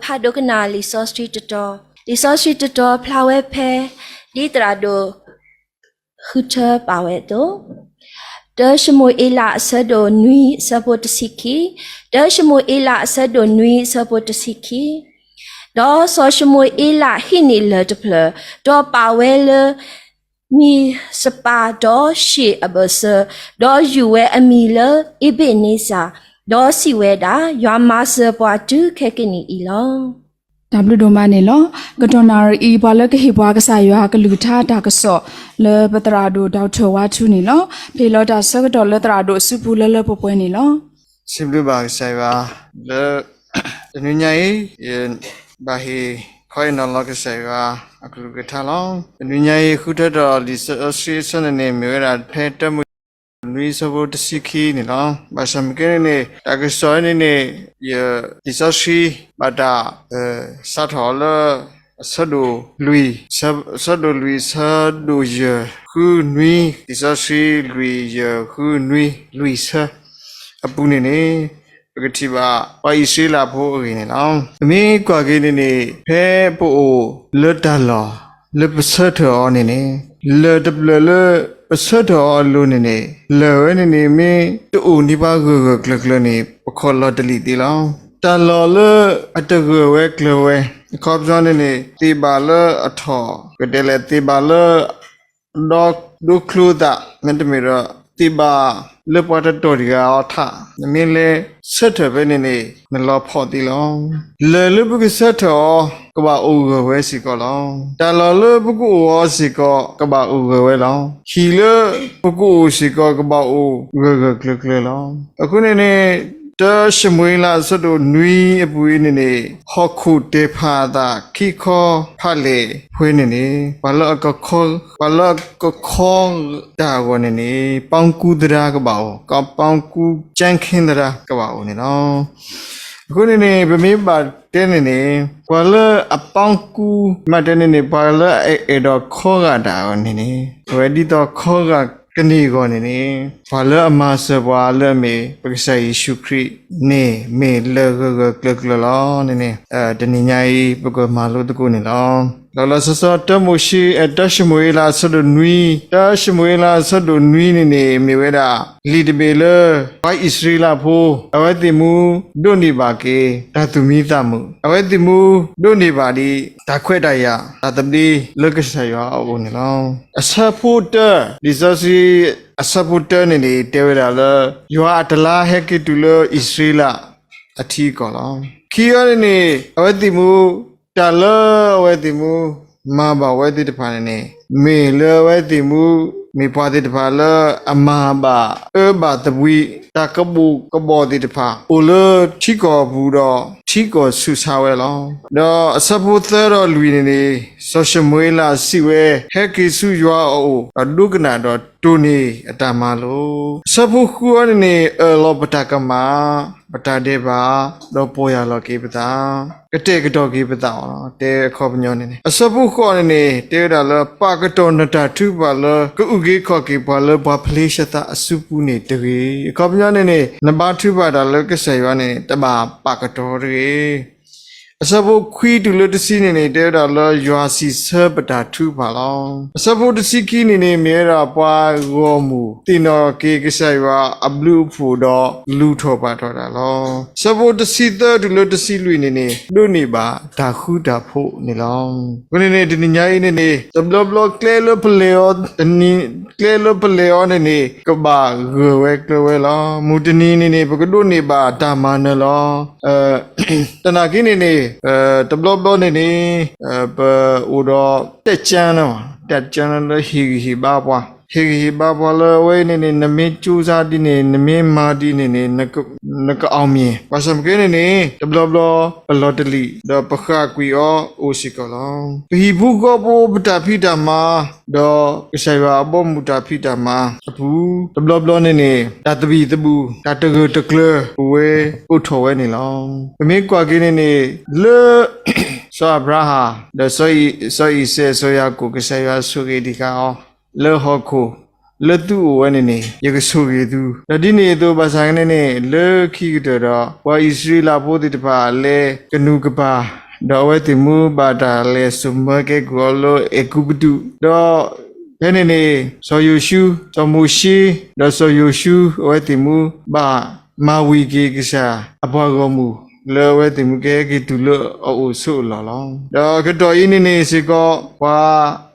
ဖးဒိကနၣ်လံာ်စီဆှံတတီၤ, လံာ်စီဆှံတတီၤဖျါဝဲဖဲ ဒ်သရၣ်ဒိၣ် ဃုထၢပာ်ဝဲအသိး, တၢၡမူၤအ့လးအဆၢဒိၣ်နွံအဆၢဖိတဆံခံ, တၢၡမူၤအ့လးအဆၢဒိၣ်နွံအဆၢဖိတဆံခံ, ဒီးစီၤၡမူၤအ့လးဟံးန့ၢ်လၢၢ်တဖျၢၣ်, ဒီးပာ်ဝဲလၢ မံးစပၤဒီးၡ့ၣ်အဘၢၣ်စၢၤ, ဒီးယုၢ်ဝဲအမံၤလၢအ့ဘ့းန့စၢ်, ဒီးစံးဝဲဒၣ်, ယွၤမၤစၢၤပှၤတုၤခဲကနံၣ်အံၤလီၤ. တၢ်ဘျုးဒိၣ်မးန့ၣ်လီၤ. ကတီၢ်နၣ်ရံၣ်အံၤ ပှၤလၢကဟ့ၣ်ပှၤကစၢ်ယွၤကလုၢ်ကထါတၢ်ကစီၣ် လၢပသရၣ်ဒိၣ် ဒီကထၢၣ်ဝါထူန့ၣ်လီၤ. ပဟ့ၣ်လီၤတၢ်ဆၢကတီၢ်လၢသရၣ်ဒိၣ်အစုပူၤလၢလၢပှဲၤပှဲၤန့ၣ်လီၤ. စံးဘျုးဘၣ်ကစၢ်ယွၤ လၢ တနွံညါအံၤ ယဘၣ်ဟ့ၣ်ခီဟ့ၣ်နီၤလီၤကစၢ်ယွၤအကလုၢ်ကထါလီၤ. တနွံညါအံၤ ဃုထၢထီၣ်လံာ်စီဆှံအဆၢန့ၣ်န့ၣ် မ့ၢ်ဝဲဒၣ်ဖဲတၢၡမူၤအ့လးနွံအဆၢဖိတဆံခံန့ၣ်လီၤ. ဘၣ်ဆၣ်မ့ၢ်ကဲန့ၣ်န့ၣ် တၢ်ကစီၣ်န့ၣ်န့ၣ် ယ လံာ်စီဆှံ ဘၣ်တၢ် စးထီၣ်လၢ အဆၢဒိၣ်လွံၢ်, အဆၢဒိၣ်လွံၢ် အဆၢဒိၣ်ယဲၢ် ဃုနွံ, လံာ်စီဆှံလွံၢ် ယဲၢ် ဃုနွံ လွံၢ်ဆၢ အပူၤန့ၣ်န့ၣ် ပကထံၣ်ဘၣ်ပှၤအံၣ်စရ့လးဖိအဂ့ၢ်န့ၣ်လီၤ. ပမ့ၢ်ကွၢ်က့ၤန့ၣ်န့ၣ် ဖဲပအိၣ်လၢတၢ်လီၢ် လၢပဆၢထၢၣ်အီၤန့ၣ်န့ၣ် လၢၢ်တဖျၢၣ်လၢပဆၢထၢၣ်အီၤအလိၤန့ၣ်န့ၣ် လၢၢ်ဝဲန့ၣ်န့ၣ် မ့ၢ်တအိၣ်န့ၢ်ပှၤဂၢၢ်ဂၢၢ်ကျၢၤကျၢၤန့ၣ် ပခီၣ်လီၤတလံာ်သ့လီၤ. တၢ်လီၢ်လၢအတဂၢၢ်ဝဲကျၢၤဝဲ အခီပညီန့ၣ်န့ၣ် သ့ၣ်ဘၣ်လၢအထီၣ် ကတဲလဲၣ် သ့ၣ်ဘၣ်လၢ ဒီဒိချိသး မ့တမ့ၢ်ဒီး သ့ၣ်ဘၣ်လၢပှၤတတီၢ်တဂၤအီၤထး နမ့ၢ်လဲၤဆၢထၢၣ်ဖဲန့ၣ်န့ၣ် နလီၤဖီၣ်သ့လီၤ. လၢၢ်လၢပကဆၢထၢၣ်အီၤ ကဘၣ်အိၣ်ဂၢၢ်ဝဲစ့ၢ်ကီးလီၤ. တၢ်လီၢ်လၢပကအိၣ်အီၤစ့ၢ်ကီး ကဘၣ်အိၣ်ဂၢၢ်ဝဲလီၤ. ဟံၣ်လၢပကအိၣ်စ့ၢ်ကီး ကဘၣ်အိၣ်ဂၢၢ်ဂၢၢ်ကျၢၤကျၢၤလီၤ. အဃိန့ၣ်န့ၣ် တၢၡမူၤအ့လးအဆၢဒိၣ်နွံအပူၤအံၤန့ၣ်န့ၣ် ဟီၣ်ခိၣ်တဲာ်ဖးအသးခံခီဖးလဲၢ်ဖဲန့ၣ်န့ၣ် ပှၤလၢအကခီ ပှၤလၢအကခီတၢ်အဂီၢ်န့ၣ်န့ၣ် ပီကူသရၣ်ကဘၣ်အိၣ်, ကပီကူကၠဲခ့သရၣ်ကဘၣ်အိၣ်န့ၣ်လီၤ. အဃိန့ၣ်န့ၣ် ပမ့ၢ်ဘၣ်တဲန့ၣ်န့ၣ် ပှၤလၢအပီကူ မ့ၢ်တဲန့ၣ်န့ၣ် ပှၤလၢအအဲၣ်ဒိးခီဂာ်တၢ်အဂီၢ်န့ၣ်န့ၣ် အဝဲဒ်သိးခီဂာ်ကန့ၢ်အဂီၢ်န့ၣ်န့ၣ် ပှၤလၢအမၤစၢၤပှၤလၢအမ့ၢ် ပကစၢ်ယ့ၣ်ၡူးခရံာ်န့ၣ် မ့ၢ်လၢၢ်ဂၢၢ်ဂၢၢ်ကျၢၤကျၢၤလီၤန့ၣ်န့ၣ် တနံၤညါအံၤ ပကမၤလိသကိးန့ၣ်လီၤ. လီၤလီၤဆီဆီ တၢၡမူၤအ့လးအဆၢဒိၣ်နွံ, တၢၡမူၤအ့လးအဆၢဒိၣ်နွံန့ၣ်န့ၣ် မ့ၢ်ဝဲဒၣ် လံာ်တဘ့ၣ်လၢ ပှၤအံၣ်စရ့လးဖိ အဝဲသ့ၣ်မူဒိးန့ၢ်ဘၣ်က့ၤ တၢ်သူၣ်မံသးမုာ်, အဝဲသ့ၣ်မူဒိးန့ၢ်ဘၣ်ဒံး တၢ်ခွဲးတၢ်ယာ် တၢ်သဘျ့လၢကစၢ်ယွၤအအိၣ်န့ၣ်လီၤ. အဆၢဖိတၢ, လံာ်စီဆှံအဆၢဖိတၢန့ၣ်န့ၣ် တဲဝဲဒၣ်လၢ ယွၤအတလါဟဲက့ၤတုၤလၢအံၣ်စရ့လးအထံအကီၢ်လီၤ. ခံအီၤန့ၣ်န့ၣ် အဝဲသ့ၣ်မူ တၢ်လၢအဝဲသ့ၣ်မူ မၤဘၣ်ဝဲသ့ၣ်တဖၣ်န့ၣ်န့ၣ် မ့ၢ်လၢအဝဲသ့ၣ်မူ မ့ၢ်ပှၤသ့ၣ်တဖၣ်လၢအမၤဘၣ် အၢဘၣ်သဘှံး တၢ်ကဘိၣ်ကဘီၣ်သ့ၣ်တဖၣ် အိၣ်လၢထံကီၢ်အပူၤဒီး ထံကီၢ်ဆူးဆါဝဲလီၤ. ဒီးအဆၢဖိသၢဒီးလွံၢ်န့ၣ်န့ၣ် စီၤၡမူၤအ့လးစံးဝဲ ဟဲက့ၤဆူယွၤအအိၣ် ဒီးဒိကနၣ်ဒီးတိၢ်န့ၢ်အတၢ်မၤလိာ်. အဆၢဖိဃုအီၤန့ၣ်န့ၣ် အၢၣ်လီၤပတၢ်ကမၣ် ပတၢ်ဒဲးဘး ဒီးပီၢ်ယၢ်လီၤက့ၤပသး ကတဲာ်ကတီၤက့ၤပသးအီၤလီၤ. တဲအခီပညီန့ၣ်န့ၣ် အဆၢဖိဃိးန့ၣ်န့ၣ် တဲဝဲဒၣ်လၢ ပာ်ကတီၢ်နတၢ်ထုကဖၣ်လၢ ကအုၣ်က့ၤခီၣ်က့ၤပှၤလၢပှၤဖလ့ၡသးအစုပူၤန့ၣ်တဂ့ၤ. အခီပညီန့ၣ်န့ၣ် နဘါထုကဖၣ်တၢ်လၢကစၢ်ယွၤန့ၣ် တဘၣ်ပာ်ကတီၢ်တဂ့ၤ. အဆၢဖိခွံတုၤလၢတဆံန့ၣ်န့ၣ် တဲဝဲဒၣ်လၢယွၤစံးဆၢပတၢ်ထုကဖၣ်လီၤ. အဆၢဖိတဆံခံန့ၣ်န့ၣ် မ့ၢ်ဝဲဒၣ်ပှၤဂီၢ်မုၢ်သ့ၣ်နီၣ်က့ၤကစၢ်ယွၤအဘျုးအဖှိၣ်ဒီးလူၤထီၣ်ပာ်ထီၣ်တၢ်လီၤ. အဆၢဖိတဆံသၢတုၤလၢတဆံလွံၢ်န့ၣ်န့ၣ် ဒိးန့ၢ်ဘၣ်တၢ်ဃူတၢ်ဖိးန့ၣ်လီၤ. အဃိန့ၣ်န့ၣ် တနံၤညါအံၤန့ၣ်န့ၣ် တဘျီဘျီကျဲလၢပလဲၤအီၤ တနံၤကျဲလၢပလဲၤအီၤန့ၣ်န့ၣ် ကဘၣ်ဂၢၢ်ဝဲကျၢၤဝဲလီၤ. မုၢ်တနံၤန့ၣ်န့ၣ် ပကဒိးန့ၢ်ဘၣ်တၢ်မၤနၢၤလီၤ. တနာ်က့န့ၣ်န့ၣ် တဘျီဘျီန့ၣ်န့ၣ် ပအိၣ်ဒီး တၢ်ကၠၢန့ၣ် တၢ်ကၠၢန့ၣ်လၢဟ့ၣ်ဂံၢ်ဟ့ၣ်ဘါပှၤ ဟ့ၣ်ဂံၢ်ဟ့ၣ်ဘါပှၤလၢအဝဲအံၤန့ၣ်န့ၣ် နမ့ၢ်ကၠိစါဒ်န့ၣ် နမ့ၢ်မၤဒ်န့ၣ်န့ၣ် နကအောင်မြင် ဘၣ်ဆၣ်မ့ၢ်ကဲန့ၣ်န့ၣ် တဘျီဘျီ ပလီၤတလံာ် ဒီးပဃၣ်ကွံာ်အီၤအိၣ်စ့ၢ်ကီးလီၤ. ပဟံၣ်ဖိဃီဖိပတၢ်ဖံးတၢ်မၤ ဒီးကစၢ်ယွၤအဘီအမုၢ်တၢ်ဖံးတၢ်မၤအပူၤ တဘျီဘျီန့ၣ်န့ၣ် တၢ်သဘံၣ်သဘုၣ် တၢ်တဂၢၢ်တကျၢၤ ပဝဲအိၣ်ထီၣ်ဝဲန့ၣ်လီၤ. ပမ့ၢ်ကွၢ်က့ၤန့ၣ်န့ၣ် လၢ စီၤအၤဘြၤဟၣ် ဒီးစီၤအံၤစဲး စီၤယၤကိာ် ကစၢ်ယွၤဆိၣ်ဂ့ၤဒံးဃာ်အီၤ လၢဟီၣ်ခိၣ် လၢသုအိၣ်ဝဲန့ၣ်န့ၣ် ယကဆိၣ်ဂ့ၤသု, ဒီးဒ်န့ၣ်အသိးဘၣ်ဆၣ်ကန့ၣ်န့ၣ် လၢခံကတၢၢ်ဒီး ပှၤအံၣ်စရ့လးဖိသ့ၣ်တဖၣ်လဲၤကနူၤကပၤ, ဒီးအဝဲသ့ၣ်မူဘၣ်တၢ်လဲၤစိာ်မၢကဲကုၢ်အီၤလၢအဲၤကူပတူး, ဒီးဖဲန့ၣ်န့ၣ် စီၤယိၤၡူ, စီၤမိၤၡ့, ဒီးစီၤယိၤၡူ အဝဲသ့ၣ်မူ ဘၣ်မၤဝံၤက့ၤကစၢ်အပှၤဂီၢ်မုၢ် လၢအဝဲသ့ၣ်မူကဟဲက့ၤတုၤလၢအအိၣ်ဆိးအလီၢ်လီၤ. ဒီးကတီၢ်အံၤန့ၣ်န့ၣ်စ့ၢ်ကီး ပှၤ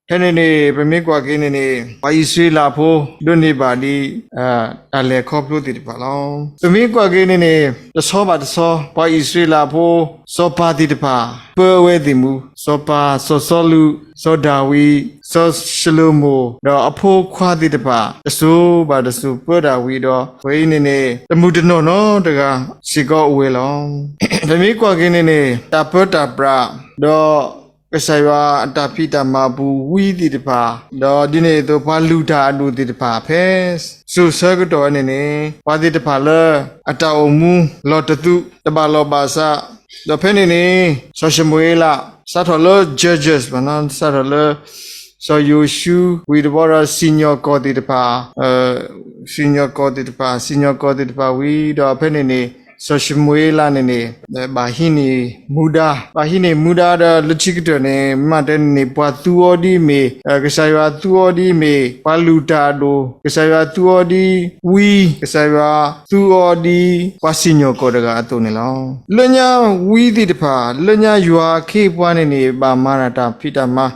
ဖဲန့ၣ်န့ၣ် ပမ့ၢ်ကွၢ်က့ၤန့ၣ်န့ၣ် ပှၤအံၣ်စရ့လးဖိ ဒိးန့ၢ်ဘၣ်ဒ် တၢ်လဲၤခီဖျိသ့ၣ်တဖၣ်လီၤ. ပမ့ၢ်ကွၢ်က့ၤန့ၣ်န့ၣ် တဆီဘၣ်တဆီ ပှၤအံၣ်စရ့လးဖိ စီၤပၤသ့ၣ်တဖၣ် ပၢအဝဲသ့ၣ်မူ, စီၤပၤ, စီၤစီလူး, စီၤဒၤဝံး, စီၤၡလိၤမိၣ်, ဒီးအဖိခွါသ့ၣ်တဖၣ် တစိၤဘၣ်တစိၤပၢတၢ်ဝံၤဒီး ပှၤအံၤန့ၣ်န့ၣ် တမုၢ်တနီၢ်နီတဂၤစ့ၢ်ကီးအိၣ်ဝဲလီၤ. ပမ့ၢ်ကွၢ်က့ၤန့ၣ်န့ၣ် တၢ်ပၢတၢ်ပြး ဒီးကစၢ်ယွၤအတၢ်ဖံးတၢ်မၤအပူၤ ဝံသ့ၣ်တဖၣ်, ဒီးဒ်န့ၣ်အသိး ပှၤလုၢ်တၢ်အဒိၣ်သ့ၣ်တဖၣ် ဖဲစိၤဆၢကတီၢ်ဝဲန့ၣ်န့ၣ် ပှၤသ့ၣ်တဖၣ်လၢအတၢ်အိၣ်မူလီၤတသူ တဘၣ်လီၢ်ဘၣ်စး, ဒီးဖဲန့ၣ်န့ၣ် စီၤၡမူၤအ့လး စးထီၣ်လၢ Judges ဘၣ်နီၤ, စးထီၣ်လၢ စီၤယိၤၡူ ဝံၤတဘျီဒီး စံၣ်ညီၣ်ကွီၢ်သ့ၣ်တဖၣ် စံၣ်ညီၣ်ကွီၢ်သ့ၣ်တဖၣ်, စံၣ်ညီၣ်ကွီၢ်သ့ၣ်တဖၣ်ဝံၤဒီး ဖဲန့ၣ်န့ၣ် စီၤၡမူၤအ့လးန့ၣ်န့ၣ် ဘၣ်ဟံးန့ၢ်မူဒါ, ဘၣ်ဟံးန့ၢ်မူဒါဒီး လၢခံကတၢၢ်န့ၣ် မ့ၢ်တဲန့ၣ်န့ၣ် ပှၤသူအီၤဒ်မ့ၢ်, ကစၢ်ယွၤသူအီၤဒ်မ့ၢ် ပှၤလုၢ်တၢ်အဒိၣ်, ကစၢ်ယွၤသူအီၤဒ်ဝံ, ကစၢ်ယွၤသူအီၤဒ် ပှၤစံၣ်ညီၣ်ကွီၢ်တဂၤအသိးန့ၣ်လီၤ. လၢညါဝံသ့ၣ်တဖၣ် လၢညါယွၤအခ့အပှၤန့ၣ်န့ၣ် ဘၣ်မၤတၢ်တၢ်ဖံးတၢ်မၤ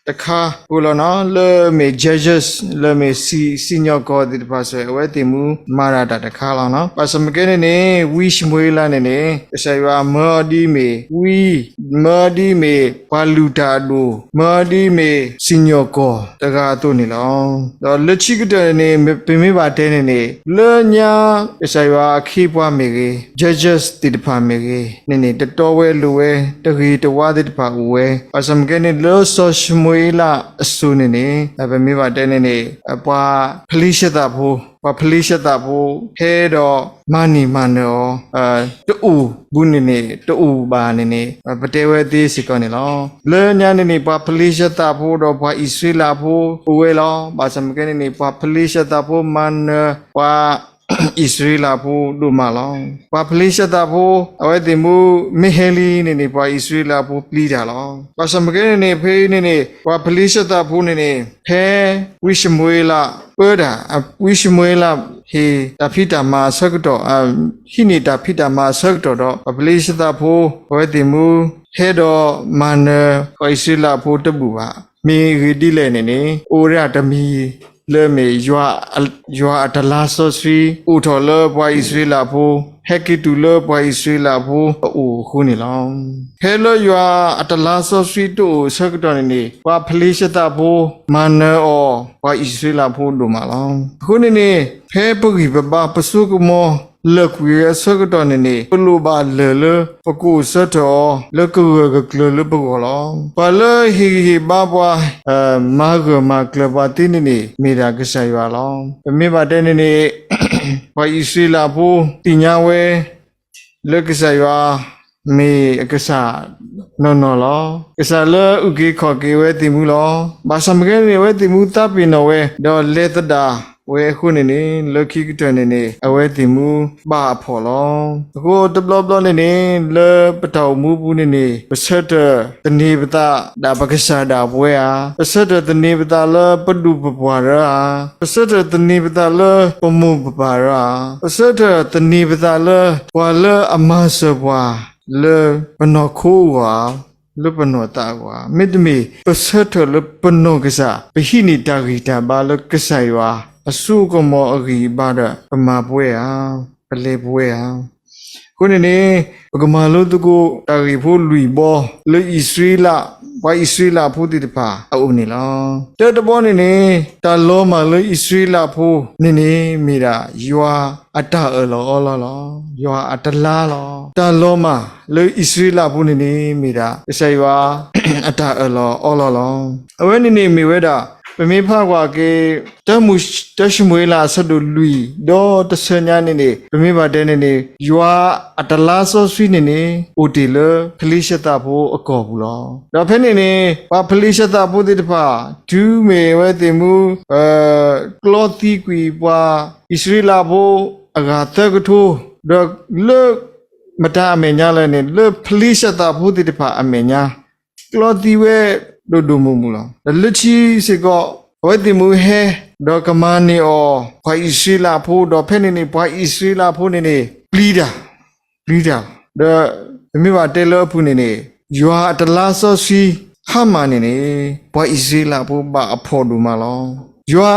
တခါဃိလီၤနီၤ, လၢမ့ၢ် judges လၢမ့ၢ်စံၣ်ညီၣ်ကွီၢ်သ့ၣ်တဖၣ်စ့ၢ် အဝဲသ့ၣ်မူမၤတၢ်တၢ်တခါလီၤနီၤ. ဘၣ်ဆၣ်မ့ၢ်ကဲန့ၣ်န့ၣ် ဝံၡမူၤအ့လးန့ၣ်န့ၣ် ကစၢ်ယွၤမၢအီၤဒ်မ့ၢ်ဝံ, မၢအီၤဒ်မ့ၢ်ပှၤလုၢ်တၢ်အဒိၣ်, မၢအီၤဒ်မ့ၢ်စံၣ်ညီၣ်ကွီၢ်တဂၤအသိးန့ၣ်လီၤ. ဒီးလၢခံကတၢၢ်န့ၣ်န့ၣ် ပမ့ၢ်ဘၣ်တဲန့ၣ်န့ၣ် လၢညါကစၢ်ယွၤအခ့အပှၤမ့ၢ်ဂ့ၤ, judges သ့ၣ်တဖၣ်မ့ၢ်ဂ့ၤန့ၣ်န့ၣ် တတီဝဲလိၤဝဲ, တဂ့ၤတဝါသ့ၣ်တဖၣ်အိၣ်ဝဲ, ဘၣ်ဆၣ်မ့ၢ်ကဲန့ၣ် လၢစီၤၡမူၤအ့လးအစိၤန့ၣ်န့ၣ် ပမ့ၢ်ဘၣ်တဲန့ၣ်န့ၣ် ပှၤဖလံၡသးဖိ, ပှၤဖလံၡသးဖိ ဟဲဒီးမၤန့ၢ်မၤနၢၤအီၤ တအိၣ်ဘူးန့ၣ်န့ၣ် တအိၣ်ဘၣ်န့ၣ်န့ၣ် ပတဲဝဲသ့စ့ၢ်ကီးန့ၣ်လီၤ. လၢညါန့ၣ်န့ၣ် ပှၤဖလံၡသးဖိဒီးပှၤအံၣ်စရ့လးဖိအိၣ်ဝဲလီၤ. ဘၣ်ဆၣ်မ့ၢ်ကဲန့ၣ်န့ၣ် ပှၤဖလံၡသးဖိမၤနၢၤပှၤ အံၣ်စရ့လးဖိဒိၣ်မးလီၤ. ပှၤဖလံၡသးဖိ အဝဲသ့ၣ်မူ မ့ၢ်ဟဲလံန့ၣ်န့ၣ် ပှၤအံၣ်စရ့လးဖိပျံၤတၢ်လီၤ. ဘၣ်ဆၣ်မ့ၢ်ကဲန့ၣ်န့ၣ် ဖဲအံၤန့ၣ်န့ၣ် ပှၤဖလံၡသးဖိန့ၣ်န့ၣ် ဖဲဝံၡမူၤအ့လးပၢတၢ်, ဝံၡမူၤအ့လးဟ့ၣ်တၢ်ဖံးတၢ်မၤအဆၢကတီၢ်, ဟံးန့ၢ်တၢ်ဖံးတၢ်မၤအဆၢကတီၢ်ဒီး ပှၤဖလံၡသးဖိ အဝဲသ့ၣ်မူ ဟဲဒီးမၤနၢၤပှၤအံၣ်စရ့လးဖိတဘူၣ်ဘၣ်. မ့ၢ်ဂ့ၢ်ဒ်လဲၣ်န့ၣ်န့ၣ် အိၣ်ဝဲဒၣ်တမံၤ လၢမ့ၢ် ယွၤအတလါစီဆှံ အိၣ်ထီၣ်လၢပှၤအံၣ်စရ့လးဖိ, ဟဲက့ၤတုၤလၢပှၤအံၣ်စရ့လးဖိအအိၣ်အဃိန့ၣ်လီၤ. ဖဲလၢယွၤအတလါစီဆှံတအိၣ်အဆၢကတီၢ်န့ၣ်န့ၣ် ပှၤဖလံၡသးဖိ မၤနၢၤအီၤ ပှၤအံၣ်စရ့လးဖိဒိၣ်မးလီၤ. အဃိန့ၣ်န့ၣ် ဖဲပဂံၢ်ပဘါပစိကမီၤလၢာ်ကွံာ်ဝဲအဆၢကတီၢ်န့ၣ်န့ၣ် ပလိၣ်ဘၣ်လၢၢ်လၢ ပကအိၣ်ဆၢထၢၣ်အီၤ လၢကဂၢၢ်ကကျၢၤလၢပဂီၢ်လီၤ. ပှၤလၢဟ့ၣ်ဂံၢ်ဟ့ၣ်ဘါပှၤ မၤဂၢၢ်မၤကျၢၤပှၤသ့န့ၣ်န့ၣ် မ့ၢ်ဒၣ်ကစၢ်ယွၤလီၤ. ပမ့ၢ်ဘၣ်တဲန့ၣ်န့ၣ် ပှၤအံၣ်စရ့လးဖိသ့ၣ်ညါဝဲ လၢကစၢ်ယွၤမ့ၢ်အကစၢ်နီၢ်နီၢ်လီၤ. ကစၢ်လၢအုၣ်က့ၤခီၣ်က့ၤအဝဲသ့ၣ်မူလီၤ. ဘၣ်ဆၣ်မ့ၢ်ကဲန့ၣ် အဝဲသ့ၣ်မူသးပ့ၤနီၣ်ဝဲ ဒီးလဲၤသဒၣ်ဝဲအဃိန့ၣ်န့ၣ် လၢခံကတၢၢ်န့ၣ်န့ၣ် အဝဲသ့ၣ်မူဘၣ်အဖှီၣ်လီၤ. အဃိတဘျီဘျီန့ၣ်န့ၣ် လၢပတၢ်အိၣ်မူပူၤန့ၣ်န့ၣ် ပဆၢထၢၣ်သန့ၤပသးဒၣ်ပကစၢ်ဒၣ်ပဝဲဧါ, ပဆၢထၢၣ်သန့ၤပသးလၢပဒူၣ်ပပှၢ်ရၢဧါ, ပဆၢထၢၣ်သန့ၤပသးလၢပမိၢ်ပပၢ်ရၢဧါ, ပဆၢထၢၣ်သန့ၤပသးလၢပှၤလၢအမၤစၢၤပှၤ လၢပနီၢ်ခိအဂီၢ်ဧါ, လၢပနီၢ်သးအဂီၢ်ဧါ, မ့တမ့ၢ် ပဆၢထၢၣ်လၢပနီၢ်ကစၢ်, ပဟံးန့ၢ်တၢ်ဂံၢ်တၢ်ဘါလၢကစၢ်ယွၤအစိကမီၤအဂံၢ်အဘါဒီး ပမၤပှဲၤဧါ, ပလဲၤပှဲၤဧါ. အဃိန့ၣ်န့ၣ် ပကမၤလိသကိးတၢ်ဂ့ၢ်ဖိလွံၢ်ဘီ လၢအံၣ်စရ့လး, ပှၤအံၣ်စရ့လးဖိသ့ၣ်တဖၣ်အအိၣ်န့ၣ်လီၤ. တၢတဘီန့ၣ်န့ၣ် တၢ်လီၤမၢ်လၢအံၣ်စရ့လးဖိန့ၣ်န့ၣ် မ့ၢ်ဒၣ်ယွၤအတၢ်အၢၣ်လီၤအီလီၤလီၤ. ယွၤအတလါလီၤ. တၢ်လီၤမၢ်လၢအံၣ်စရ့လးဖိန့ၣ်န့ၣ် မ့ၢ်ဒၣ်ကစၢ်ယွၤအတၢ်အၢၣ်လီၤအီလီၤလီၤ. အဝဲန့ၣ်န့ၣ်မ့ၢ်ဝဲဒၣ် ပမ့ၢ်ဖးကွၢ်က့ၤ တၢ တၢၡမူၤအ့လးအဆၢဒိၣ်လွံၢ် ဒီးတဆၢညါန့ၣ်န့ၣ် ပမ့ၢ်ဘၣ်တဲန့ၣ်န့ၣ် ယွၤအတလါစီဆှံန့ၣ်န့ၣ် အိၣ်တ့ၢ်လၢဖလ့ၡသးဖိအကီၢ်ပူၤလီၤ. ဒီးဖဲန့ၣ်န့ၣ် ပှၤဖလ့ၡသးဖိသ့ၣ်တဖၣ် တုၤမ့ၢ်အဝဲသ့ၣ်မူ ကျီသံကွံာ်ပှၤအံၣ်စရ့လးဖိအဂၤသၢကထိ, ဒီးလၢ မတၤအမဲာ်ညါလဲၣ်န့ၣ် လၢဖလ့ၡသးဖိသ့ၣ်တဖၣ်အမဲာ်ညါ ကျီသံဝဲဒိၣ်ဒိၣ်မုၢ်မုၢ်လီၤ. ဒီးလၢခံစ့ၢ်ကီး အဝဲသ့ၣ်မူဟဲ ဒီးကမၤန့ၢ်အီၤ ပှၤအံၣ်စရ့လးဖိ, ဒီးဖဲန့ၣ်န့ၣ် ပှၤအံၣ်စရ့လးဖိန့ၣ်န့ၣ် ပျံၤတၢ်, ပျံၤတၢ်, ဒီးပမ့ၢ်ဘၣ်တဲလၢအပူၤန့ၣ်န့ၣ် ယွၤအတလါစီဆှံ ဟါမၢ်န့ၣ်န့ၣ် ပှၤအံၣ်စရ့လးဖိဘၣ်အဖှီၣ်ဒိၣ်မးလီၤ. ယွၤ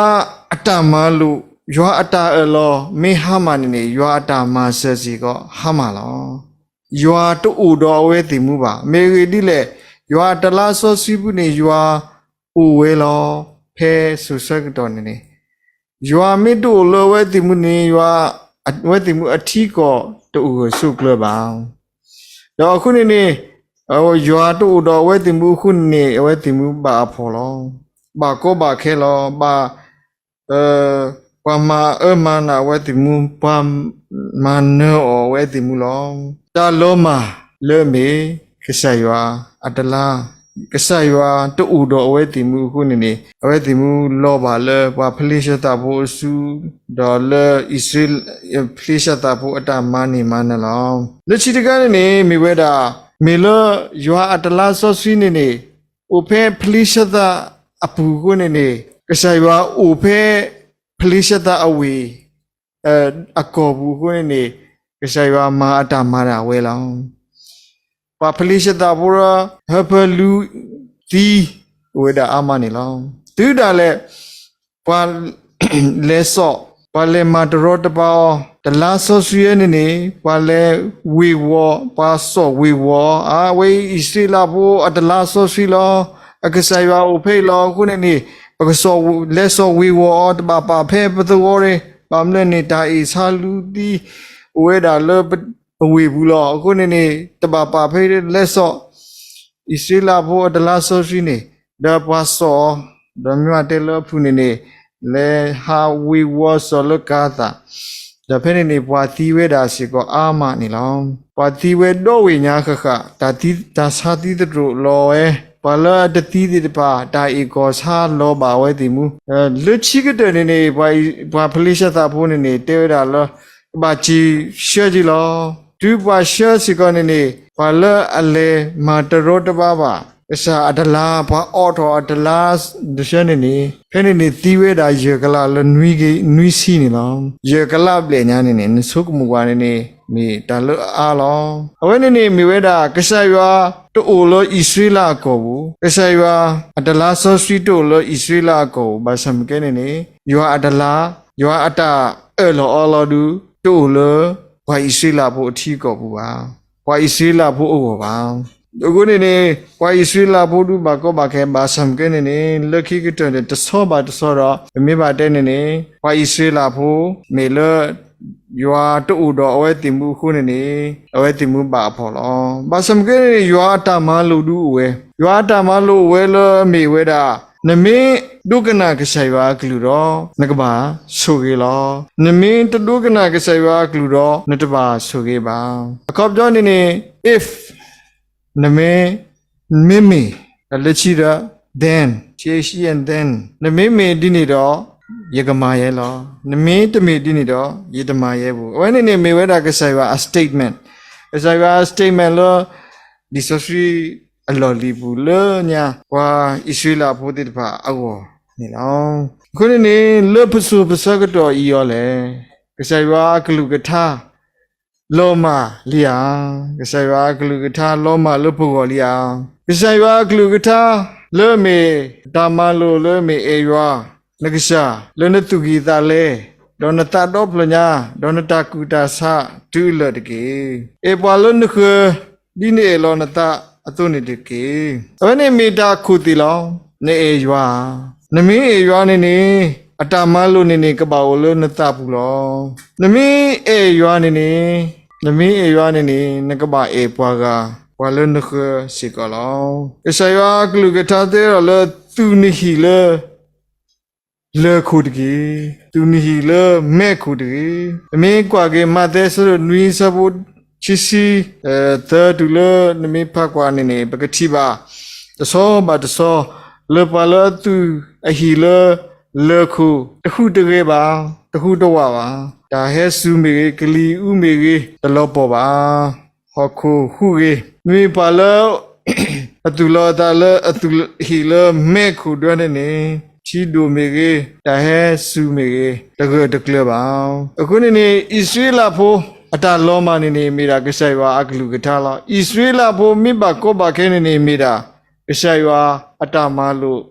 အတၢ်မၤလိာ် ယွၤအတၢ်အၢၣ်လီၤ မ့ၢ်ဟါမၢ်န့ၣ်န့ၣ် ယွၤအတၢ်မၤစၢၤစ့ၢ်ကီးဟါမၢ်လီၤ. ယွၤတအိၣ်ဒီးအဝဲသ့ၣ်မူဘၣ်. မ့ၢ်အဂ့ၢ်ဒ်လဲၣ်, ယွၤအတလါစီဆှံပူၤန့ၣ် ယွၤအိၣ်ဝဲလီၤ. ဖဲစိၤဆၢကတီၢ်န့ၣ်န့ၣ် ယွၤမ့ၢ်တအိၣ်လၢအဝဲသ့ၣ်မူန့ၣ် ယွၤ အဝဲသ့ၣ်မူအထံကီၢ်တအိၣ်ဂၢၢ်ဆိးကျၢၤဘၣ်. ဒီးအဃိန့ၣ်န့ၣ် ယွၤတအိၣ်ဒီးအဝဲသ့ၣ်မူအဃိန့ၣ်န့ၣ် အဝဲသ့ၣ်မူဘၣ်အဖှီၣ်လီၤ. ဘၣ်ကီဘၣ်ခဲလီၤ. ဘၣ် ပှၤမၤအၢမၤနးအဝဲသ့ၣ်မူ, ပှၤမၤနၢၤအီၤအဝဲသ့ၣ်မူလီၤ. တၢ်လီၤမၢ်လၢအမ့ၢ် ကစၢ်ယွၤအတလါ, ကစၢ်ယွၤတအိၣ်ဒီးအဝဲသ့ၣ်မူအဃိန့ၣ်န့ၣ် အဝဲသ့ၣ်မူလီၤဘၣ်လၢပှၤဖလ့ၡသးဖိအစု, ဒီးလၢအံၣ်စရ့လး ဖလ့ၡသးဖိအတၢ်မၤန့ၢ်မၤနၢၤလီၤ. လၢခံတခါန့ၣ်န့ၣ် မ့ၢ်ဝဲဒၣ် မ့ၢ်လၢယွၤအတလါစီဆှံန့ၣ်န့ၣ် အိၣ်ဖဲဖလ့ၡသးအပူၤအဃိန့ၣ်န့ၣ် ကစၢ်ယွၤအိၣ်ဖဲဖလ့ၡသးအဝ့ၢ် အကီၢ်ပူၤအဃိန့ၣ်န့ၣ် ကစၢ်ယွၤမၤအတၢ်မၤဒၣ်ဝဲလီၤ. ပှၤဖလ့ၡသးဖိဒီး ဟၢဖၢလူသံ အိၣ်ဝဲဒၣ်အါမးန့ၣ်လီၤ. တုၤဒၣ်လဲာ် ပှၤလဲၤစိာ်, ပှၤလဲၤမၤတရီတပါအီၤ, တလါစီဆှံအံၤန့ၣ်န့ၣ် ပှၤလဲၤဝ့ၤဝီၤ, ပှၤစိာ်ဝ့ၤဝီၤအီၤ, အဝဲအံၣ်စရ့လးဖိအတလါစီဆှံလီၤ. အကစၢ်ယွၤအိၣ်ဖဲအံၤလီၤ. အဃိန့ၣ်န့ၣ် ပကစိာ်, လဲၤစိာ်ဝ့ၤဝီၤအီၤ တဘၣ်ပာ်ဖဲပသဝီရ့ၣ်, ဘၣ်မနုၤန့ၣ် တၢ်အ့ၣ်ဆါလူသံ အိၣ်ဝဲဒၣ်လၢပဝ့ၢ်ပူၤလီၤ. အဃိန့ၣ်န့ၣ် တဘၣ်ပာ်ဖဲလဲၤစိာ် အံၣ်စရ့လးဖိအတလါစီဆှံန့ၣ်, ဒီးပှၤစိာ်အီၤ, ဒီးမ့ၢ်တဲလၢအပူၤန့ၣ်န့ၣ် လဲၤဟးဝ့ၤဝီၤစိာ်လၢကၤသး, ဒီးဖဲန့ၣ်န့ၣ် ပှၤသံဝဲဒၣ်စ့ၢ်ကီးအါမးန့ၣ်လီၤ. ပှၤသံဝဲဒီဝ့ၢ်ညါဃၣ်ဃၣ်, တၢ်သံ, တၢ်ဆါသံသတြိာ်လီၤဝဲ, ပှၤလၢအတသံသ့ၣ်တဖၣ် တၢ်အ့ၣ်ကီၢ်ဆါလီၤဘၣ်အဝဲသ့ၣ်မူ. လၢခံကတၢၢ်န့ၣ်န့ၣ် ပှၤဖလ့ၡသးဖိန့ၣ်န့ၣ် တဲဝဲဒၣ်လၢ ကဘၣ်စံးဆှၢက့ၤလီၤ. တုၤပှၤဆှၢစ့ၢ်ကီးန့ၣ်န့ၣ် ပှၤလၢအလဲၤမၤတရီတပါဘၣ် ကစၢ်အတလါ, ပှၤအိးထီၣ်အတလါတဆၢန့ၣ်န့ၣ် ဖဲန့ၣ်န့ၣ်သံဝဲဒၣ်ယဲၢ်ကလးလၢနွံဆံန့ၣ်လီၤ. ယဲၢ်ကလးဘျဲၣ်ညါန့ၣ်န့ၣ် နဆိကမိၣ်ကွၢ်န့ၣ်န့ၣ် မ့ၢ်တၢ်လၢအအါလီၤ. အဝဲန့ၣ်န့ၣ်မ့ၢ်ဝဲဒၣ် ကစၢ်ယွၤတအိၣ်လၢအံၣ်စရ့လးအကီၢ်ပူၤ, ကစၢ်ယွၤအတလါစီဆှံတအိၣ်လၢအံၣ်စရ့လးအကီၢ်ပူၤ, ဘၣ်ဆၣ်မ့ၢ်ကဲန့ၣ်န့ၣ် ယွၤအတလါ, ယွၤအတၢ်အၢၣ်လီၤအီလီၤဒု တအိၣ်လၢပှၤအံၣ်စရ့လးဖိအထံအကီၢ်ပူၤဘၣ်, ပှၤအံၣ်စရ့လးဖိအဂီၢ်ဘၣ်. အဃိန့ၣ်န့ၣ် ပှၤအံၣ်စရ့လးဖိဒုဘၣ်ကီဘၣ်ခဲ, ဘၣ်ဆၣ်မ့ၢ်ကဲန့ၣ်န့ၣ် လၢခံကတၢၢ်န့ၣ် တဆီဘၣ်တဆီဒီး ပမ့ၢ်ဘၣ်တဲန့ၣ်န့ၣ် ပှၤအံၣ်စရ့လးဖိ မ့ၢ်လၢ ယွၤတအိၣ်ဒီးအဝဲသ့ၣ်မူအဃိန့ၣ်န့ၣ် အဝဲသ့ၣ်မူဘၣ်အဖှီၣ်လီၤ. ဘၣ်ဆၣ်မ့ၢ်ကဲန့ၣ်န့ၣ် ယွၤအတၢ်မၤလိာ်ဒုအိၣ်ဝဲ, ယွၤအတၢ်မၤလိာ်အိၣ်ဝဲလၢအမ့ၢ်ဝဲဒၣ် နမ့ၢ်ဒိကနၣ်ကစၢ်ယွၤအကလုၢ်ဒီး နကဘၣ်ဆိၣ်ဂ့ၤလီၤ. နမ့ၢ်တဒိကနၣ်ကစၢ်ယွၤအကလုၢ်ဒီး နတဘၣ်ဆိၣ်ဂ့ၤဘၣ်. အခီပညီန့ၣ်န့ၣ် if နမ့ၢ်, မ့မ့ၢ်, ဒီးလၢခံဒီး then, then, နမ့မ့ၢ်ဒ်န့ၣ်ဒီး ယကမၤယဲလီၤ. နမ့ၢ်တမ့ၢ်ဒ်န့ၣ်ဒီး ယတမၤယဲဘၣ်. အဝဲန့ၣ်န့ၣ်မ့ၢ်ဝဲဒၣ်ကစၢ်ယွၤအ statement, ကစၢ်ယွၤအ statement လၢ လံာ်စီဆှံအလီၢ်လံၤပူၤလၢညါ ပှၤအံၣ်စရ့လးဖိသ့ၣ်တဖၣ်အဂီၢ်န့ၣ်လီၤ. အဃိန့ၣ်န့ၣ် လၢပစိၤပဆၢကတီၢ်အံၤအီၤလဲၣ်, ကစၢ်ယွၤအကလုၢ်ကထါ လီၤမၢ်လံဧါ. ကစၢ်ယွၤအကလုၢ်ကထါလီၤမၢ်လၢပဂီၢ်လံဧါ. ကစၢ်ယွၤအကလုၢ်ကထါ လၢအမ့ၢ်တၢ်မၤလိာ်လၢအမ့ၢ်အဲၣ်ယွၤနကစၢ် လၢနသူၣ်ကံၢ်သးလဲ, ဒီးနသးဒီဖျၢၣ်ညါ, ဒီးနတၢ်ကူၣ်တၢ်ဆးတုၤအလၢာ်တက့ၢ်. အဲၣ်ပှၤလၢနဃၢၤ ဒ်နအဲၣ်လီၤနသးအသိးန့ၣ်တက့ၢ်. အဝဲန့ၣ်မ့ၢ်တၢ်ခိၣ်သ့ၣ်လီၤ. နအဲၣ်ယွၤဧါ. နမ့ၢ်အဲၣ်ယွၤန့ၣ်န့ၣ် အတၢ်မၤလိာ်န့ၣ်န့ၣ် ကဘၣ်အိၣ်လၢနသးပူၤလီၤ. နမ့ၢ်အဲၣ်ယွၤန့ၣ်န့ၣ်, နမ့ၢ်အဲၣ်ယွၤန့ၣ်န့ၣ် နကဘၣ်အဲၣ်ပှၤဂၤ, ပှၤလၢနဃၢၤစ့ၢ်ကီးလီၤ. ကစၢ်ယွၤအကလုၢ်ကထါတဲဒီးလၢ သူၣ်နဟံၣ်လၢ လၢၢ်ခိၣ်တက့ၢ်. သူၣ်နဟံၣ်လၢမဲးခိၣ်တဂ့ၤ. ပမ့ၢ်ကွၢ်က့ၤ မးသဲအဆၢဒိၣ်နွံ အဆၢဖိခံဆံသၢ တုၤလၢနမ့ၢ်ဖးကွၢ်န့ၣ်န့ၣ် ပကထံၣ်ဘၣ် တဆီဘၣ်တဆီ လၢပှၤလၢအသူၣ်အဟံၣ်လၢလၢၢ်ခိၣ် တဟူးတဂဲၤဘၣ်, တဟူးတဝးဘၣ်. တၢ်ဟဲစူၤမ့ၢ်ဂ့ၤ, ကလံၤအူမ့ၢ်ဂ့ၤ, တလီၤပှီၢ်ဘၣ်. ဟီၣ်ခိၣ်ဟူးဂ့ၤ, မ့မ့ၢ်ပှၤလၢ အသူၣ်လီၤအသးလၢအသူၣ်ဟံၣ်လၢမဲးခိၣ်ဒၢန့ၣ်န့ၣ် ထံဒိၣ်မ့ၢ်ဂ့ၤ, တၢ်ဟဲစူၤမ့ၢ်ဂ့ၤ, တဂၢၢ်တကျၢၤဘၣ်. အဃိန့ၣ်န့ၣ် အံၣ်စရ့လးဖိ အတၢ်လီၤမၢ်န့ၣ်န့ၣ် မ့ၢ်ဒၣ်ကစၢ်ယွၤအကလုၢ်ကထါလီၤ. အံၣ်စရ့လးဖိမ့ၢ်ဘၣ်ကီဘၣ်ခဲန့ၣ်န့ၣ် မ့ၢ်ဒၣ် ကစၢ်ယွၤအတၢ်မၤလိာ်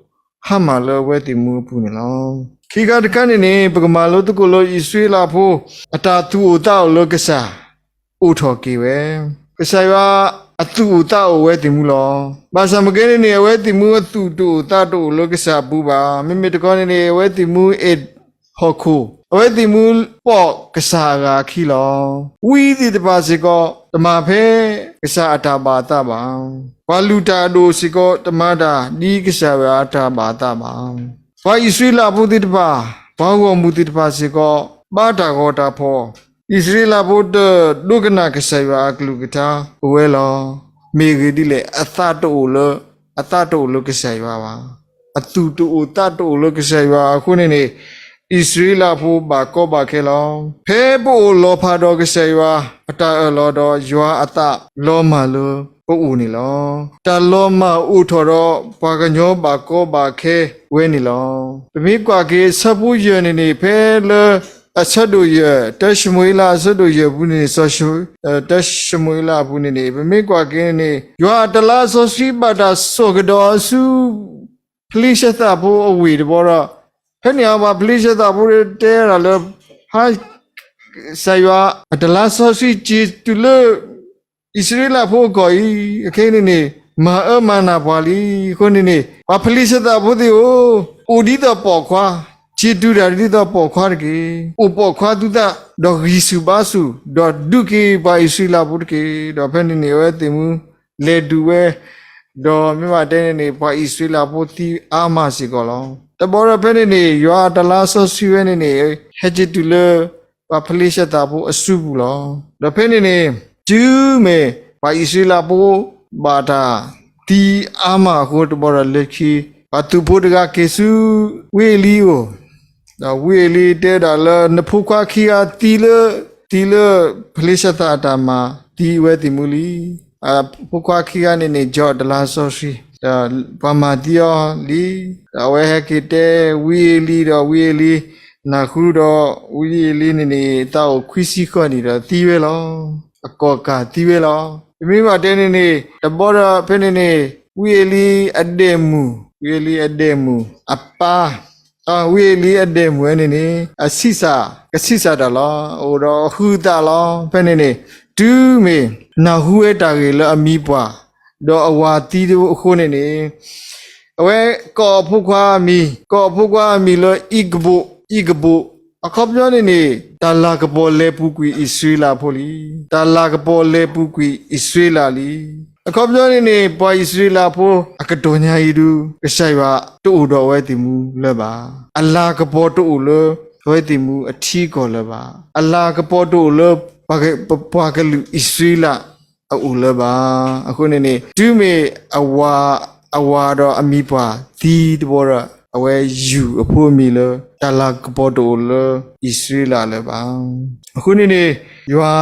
ဟါမၢ်လၢအဝဲသ့ၣ်မူအပူၤန့ၣ်လီၤ. ခံခါတခါန့ၣ်န့ၣ် ပကမၤလိသကိးလၢအံၣ်စရ့လးဖိ အတၢ်သူၣ်အိၣ်သးအိၣ်လၢကစၢ် အိၣ်ထီၣ်က့ၤဝဲ, ကစၢ်ယွၤအသူၣ်အိၣ်သးအိၣ်ဝဲသ့ၣ်မူလီၤ. ဘၣ်ဆၣ်မ့ၢ်ကဲန့ၣ်န့ၣ် အဝဲသ့ၣ်မူအသူၣ်တအိၣ်သးတအိၣ်လၢကစၢ်အပူၤဘၣ်. မ့မ့ၢ်တခီန့ၣ်န့ၣ် အဝဲသ့ၣ်မူအဲၣ်ဟီၣ်ခိၣ်, အဝဲသ့ၣ်မူပိာ်ကစၢ်အဂၤအခံလီၤ. ဝံသ့ၣ်တဖၣ်စ့ၢ်ကီး တမၤဖဲကစၢ်အတၢ်ဘၣ်အသးဘၣ်. ပှၤလုၢ်တၢ်အဒိၣ်စ့ၢ်ကီး တမၤတၢ်ဒ်ကစၢ်ယွၤအတၢ်ဘၣ်အသးဘၣ်. ပှၤအံၣ်စရ့လးဖိသ့ၣ်တဖၣ်, ပှၤဂီၢ်မုၢ်သ့ၣ်တဖၣ်စ့ၢ်ကီး ဘါတၢ်ဂီၤတၢ်ဖီၣ်, အံၣ်စရ့လးဖိတဒိကနၣ်ကစၢ်ယွၤအကလုၢ်ကထါပဝဲလီၤ. မ့ၢ်ဂ့ၢ်ဒ်လဲၣ်, အသးတအိၣ်လၢ, အသးတအိၣ်လၢကစၢ်ယွၤဘၣ်. အသူၣ်တအိၣ်သးတအိၣ်လၢကစၢ်ယွၤအဃိန့ၣ်န့ၣ်, အံၣ်စရ့လးဖိဘၣ်ကီဘၣ်ခဲလီၤ. ဖဲပအိၣ်လီၤဖးဒီးကစၢ်ယွၤအတၢ်အၢၣ်လီၤဒီး ယွၤအသးလီၤမၢ်လၢပအိၣ်န့ၣ်လီၤ. တၢ်လီၤမၢ်အိၣ်ထီၣ်ဒီး ပှၤကညီဘၣ်ကီဘၣ်ခဲဝဲန့ၣ်လီၤ. ပမ့ၢ်ကွၢ်က့ၤအဆၢဖိယဲၢ်န့ၣ်န့ၣ် ဖဲလၢအဆၢဒိၣ်ယဲၢ်, တၢၡမူၤအ့လးအဆၢဒိၣ်ယဲၢ်ပူၤန့ၣ်န့ၣ်, တၢၡမူၤအ့လးအပူၤန့ၣ်န့ၣ် ပမ့ၢ်ကွၢ်က့ၤန့ၣ်န့ၣ် ယွၤအတလါစီဆှံဘၣ်တၢ်စိာ်ကဒီးအီၤဆူ ဖလံၡသးဖိအဝ့ၢ်တဘျီဒီး, ဖဲန့ၣ်အပှၤဖလံၡသးဖိတဲဒၣ်လၢ ဟါ ကစၢ်ယွၤအတလါစီဆှံစ့ၤတုၤလၢ အံၣ်စရ့လးဖိအကီၢ်အံၤ, အခဲအံၤန့ၣ်န့ၣ် မၤအၢမၤနးပှၤလံ. အဃိန့ၣ်န့ၣ် ပှၤဖလံၡသးဖိသ့ၣ်ဧၢ, အိၣ်ဒ်သိးပိာ်ခွါ, စ့ၤတုၤတၢ်ဒ်သိးပိာ်ခွါတက့ၢ်. အိၣ်ပိာ်ခွါသုသး, ဒီးဂံၢ်ဆူၣ်ဘါဆူၣ်, ဒီးဒုးက့ၤပှၤအံၣ်စရ့လးဖိတက့ၢ်. ဒီးဖဲန့ၣ်န့ၣ် အဝဲသ့ၣ်မူလဲၤဒုးဝဲ, ဒီးမ့ၢ်ဘၣ်တဲန့ၣ်န့ၣ် ပှၤအံၣ်စရ့လးဖိသံအါမးစ့ၢ်ကီးလီၤ. တဘျီဒီးဖဲန့ၣ်န့ၣ် ယွၤအတလါစီဆှံဝဲန့ၣ်န့ၣ် ဟဲက့ၤတုၤလၢ ပှၤဖလံၡသးဖိအစုပူၤလီၤ. ဒီးဖဲန့ၣ်န့ၣ် တုၤမ့ၢ်ပှၤအံၣ်စရ့လးဖိ ဘၣ်တၢ်သံအါမးအဃိတဘျီဒီး လၢခံ ပှၤသုးဖိတဂၤက့ၤဆူဝံအ့လံအအိၣ်, ဒီးဝံအ့လံတဲဒၣ်လၢ နဖိခွါခံဂၤသံလၢ, သံလၢဖလံၡသးအတၢ်မၤသံအဝဲသ့ၣ်မူလံ. အဖိခွါခံဂၤန့ၣ်န့ၣ် ယွၤအတလါစီဆှံ ဒီးပှၤမၤသံအီၤလံ. ဒီးအဝဲဟဲက့ၤတဲဝံအ့လံဒီး ဝံအ့လံနၢ်ဟူဒီး ဝံအ့လံန့ၣ်န့ၣ် သးအိၣ်ခွံဆံဃီန့ၣ်ဒီးသံဝဲလီၤ. အကီၢ်ကၢ်သံဝဲလီၤ. ပမ့ၢ်ဘၣ်တဲန့ၣ်န့ၣ် တဘျီဒီးဖဲန့ၣ်န့ၣ် ဝံအ့လံအဒဲးမုၢ်, ဝံအ့လံအဒဲးမုၢ်အပၢ် ဝံအ့လံအဒဲးမုၢ်ဝဲန့ၣ်န့ၣ် အဆံးစၢ်, ကဆံးစၢ်တၢ်လီၤ. အိၣ်ဒီးအဟုးအသးလီၤ. ဖဲန့ၣ်န့ၣ် တုၤမ့ၢ်နၢ်ဟူဝဲတၢ်ဂ့ၢ်လၢအမံၤပှၢ် ဒီးအဝၤသံအဃိန့ၣ်န့ၣ် အဝဲကိးအဖိခွါအမံၤ, ကိးအဖိခွါအမံၤလၢအံၣ်ကဘိၣ်, အံၣ်ကဘိၣ်. အခီပညီန့ၣ်န့ၣ် တၢ်လၤကပီၤလဲၤပူၤကွံာ်အံၣ်စရ့လးဖိလံ. တၢ်လၤကပီၤလဲၤပူၤကွံာ်အံၣ်စရ့လးလံ. အခီပညီန့ၣ်န့ၣ် ပှၤအံၣ်စရ့လးဖိအကတီၢ်ညါအံၤဒုး ကစၢ်ယွၤတအိၣ်ဒီးအဝဲသ့ၣ်မူလၢၤဘၣ်. အလၤကပီၤတအိၣ်လၢအဝဲသ့ၣ်မူအထံအကီၢ်လၢၤဘၣ်. အလၤကပီၤတအိၣ်လၢ ပှၤကလုာ်အံၣ်စရ့လးအအိၣ်လၢၤဘၣ်. အဃိန့ၣ်န့ၣ် တုၤမ့ၢ်အဝၤ, အဝၤဒီးအမံၤပှၢ်သံတဘျီဒီး အဝဲယူၢ်အဖိအမံၤလၢ တၢ်လၤကပီၤတအိၣ်လၢအံၣ်စရ့လးလၢၤဘၣ်. အဃိန့ၣ်န့ၣ် ယွၤ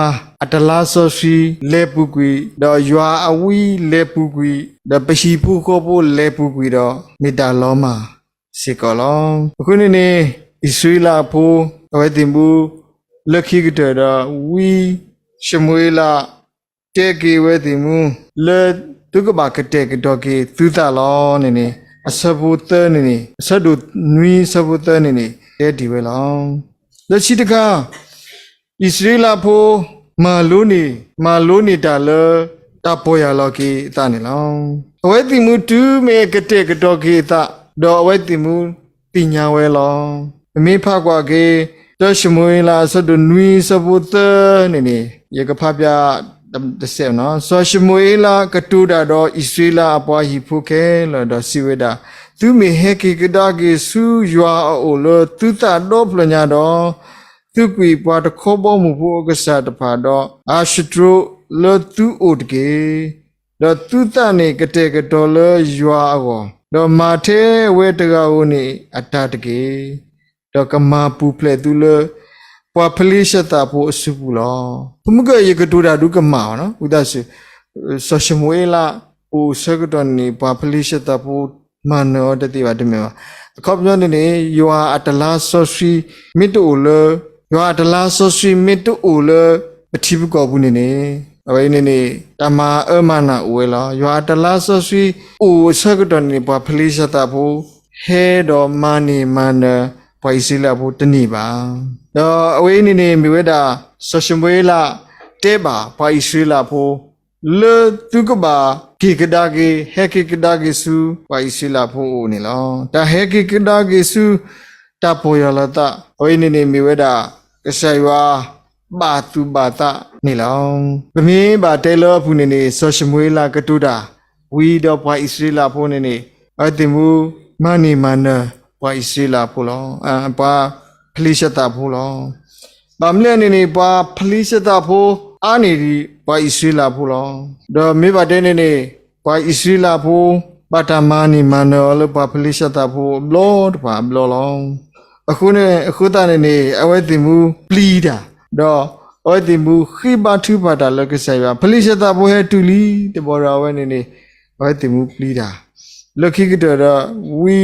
အတလါစီဆှံလဲၤပူၤကွံာ်, ဒီးယွၤအဝံလဲၤပူၤကွံာ်, ဒီးပဟံၣ်ဖိဃီဖိလဲၤပူၤကွံာ်ဒီး မ့ၢ်တၢ်လီၤမၢ်စ့ၢ်ကီးလီၤ. အဃိန့ၣ်န့ၣ် အံၣ်စရ့လးဖိ အဝဲသ့ၣ်မူ လၢခံကတၢၢ်ဒီး ဝံၡမူၤအ့လး တဲက့ၤအဝဲသ့ၣ်မူ လၢသုကဘၣ်ကတဲာ်ကတီၤက့ၤသုသးလီၤန့ၣ်န့ၣ် အဆၢဖိသၢန့ၣ်န့ၣ် အဆၢဒိၣ်နွံအဆၢဖိသၢန့ၣ်န့ၣ် တဲတ့ၢ်ဝဲလီၤ. လၢခံတခါ အံၣ်စရ့လးဖိ မၤလိန့ၢ်, မၤလိန့ၢ်တၢ်လၢ တၢ်ပီၢ်ယၢ်လီၤက့ၤအသးန့ၣ်လီၤ. အဝဲသ့ၣ်မူတုၤမ့ၢ်ကတဲာ်ကတီၤက့ၤအသး ဒီးအဝဲသ့ၣ်မူသ့ၣ်ညါဝဲလီၤ. ပမ့ၢ်ဖးကွၢ်က့ၤ တၢၡမူၤအ့လး အဆၢဒိၣ်နွံအဆၢဖိသၢန့ၣ်န့ၣ် ယကဖးပၠးတစဲး, စီၤၡမူၤအ့လးကတိၤတၢ်ဒီးအံၣ်စရ့လးအပှၤဟံၣ်ဖိခဲလၢာ်ဒီးစံးဝဲဒၣ်, သုမ့ၢ်ဟဲက့ၤကဒါက့ၤဆူယွၤအအိၣ်လၢသုသးဒီဖျၢၣ်ညါဒီး, သုကွံာ်ပှၤတခီဘီမုၢ်ဖိအကစၢ်တဖၣ်ဒီး အၤၡတြိလၢသုအိၣ်တက့ၢ်. ဒီးသုသးန့ၣ်ကတဲာ်ကတီၤလၢယွၤအဂီၢ်, ဒီးမၤထဲအဝဲတဂၤဧိၤန့ၣ်အတၢ်တက့ၢ်. ဒီးကမၤပူၤဖျဲးသုလၢ ပှၤဖလံးၡသးဖိအစုပူၤလီၤ. ဖိမုၣ်ကၢၢ် ယကတိၤတၢ်ဒုးကမၣ်အီၤနီၤ, ဝံသးစူၤ, စီၤၡမူၤအ့လးအိၣ်အဆၢကတီၢ်န့ၣ် ပှၤဖလံးၡသးဖိမၤနၢၤအီၤတသ့ဘၣ်တမ့ၢ်ဘၣ်. အခီပညီန့ၣ်န့ၣ် ယွၤအတလါစီဆှံမ့ၢ်တအိၣ်လၢ, ယွၤအတလါစီဆှံမ့ၢ်တအိၣ်လၢပထံပကီၢ်ပူၤန့ၣ်န့ၣ်, အဝဲအံၤန့ၣ်န့ၣ် တၢ်မၤအၢမၤနးအိၣ်ဝဲလီၤ. ယွၤအတလါစီဆှံအိၣ်အဆၢကတီၢ်န့ၣ် ပှၤဖလံးၡသးဖိ ဟဲဒီးမၤန့ၢ်မၤနၢၤပှၤအံၣ်စရ့လးဖိတန့ၢ်ဘၣ်. ဒီးအဝဲအံၤန့ၣ်န့ၣ် မ့ၢ်ဝဲဒၣ် စီၤၡမူၤအ့လးတဲဘၣ်ပှၤအံၣ်စရ့လးဖိ လၢသုကဘၣ်က့ၤကဒါက့ၤ ဟဲက့ၤကဒါက့ၤဆူပှၤအံၣ်စရ့လးဖိအအိၣ်န့ၣ်လီၤ. တၢ်ဟဲက့ၤကဒါက့ၤဆူ တၢ်ပီၢ်ယၢ်လီၤသး အဝဲအံၤန့ၣ်န့ၣ် မ့ၢ်ဝဲဒၣ် ကစၢ်ယွၤ ဘၣ်သူၣ်ဘၣ်သးန့ၣ်လီၤ. ပမ့ၢ်ဘၣ်တဲလၢအပူၤန့ၣ်န့ၣ် စီၤၡမူၤအ့လးကတိၤတၢ် ဝံၤဒီးပှၤအံၣ်စရ့လးဖိန့ၣ်န့ၣ် အဝဲသ့ၣ်မူ မၤန့ၢ်မၤနၢၤ ပှၤအံၣ်စရ့လးဖိလီၤ. ပှၤဖလံးၡသးဖိလီၤ. ဘၣ်မနုၤလဲၣ်န့ၣ်န့ၣ် ပှၤဖလံးၡသးဖိ အါန့ၢ်ဒံးပှၤအံၣ်စရ့လးဖိလီၤ. ဒီးမ့ၢ်ဘၣ်တဲန့ၣ်န့ၣ် ပှၤအံၣ်စရ့လးဖိ ဘၣ်တၢ်မၤန့ၢ်မၤနၢၤအီၤလၢပှၤဖလံးၡသးဖိအဘျီတဖၣ်အဘျီလီၤ. အဃိန့ၣ် အဃိသတးန့ၣ်န့ၣ် အဝဲသ့ၣ်မူပျံၤတၢ်, ဒီးအဝဲသ့ၣ်မူဃ့ဘါထုကဖၣ်တၢ်လၢကစၢ်ယွၤ, ဖလံးၡသးဖိဟဲတုၤလံတဘျီဒီး အဝဲန့ၣ်န့ၣ် အဝဲသ့ၣ်မူပျံၤတၢ်, လၢခံကတၢၢ်ဒီး ဝံ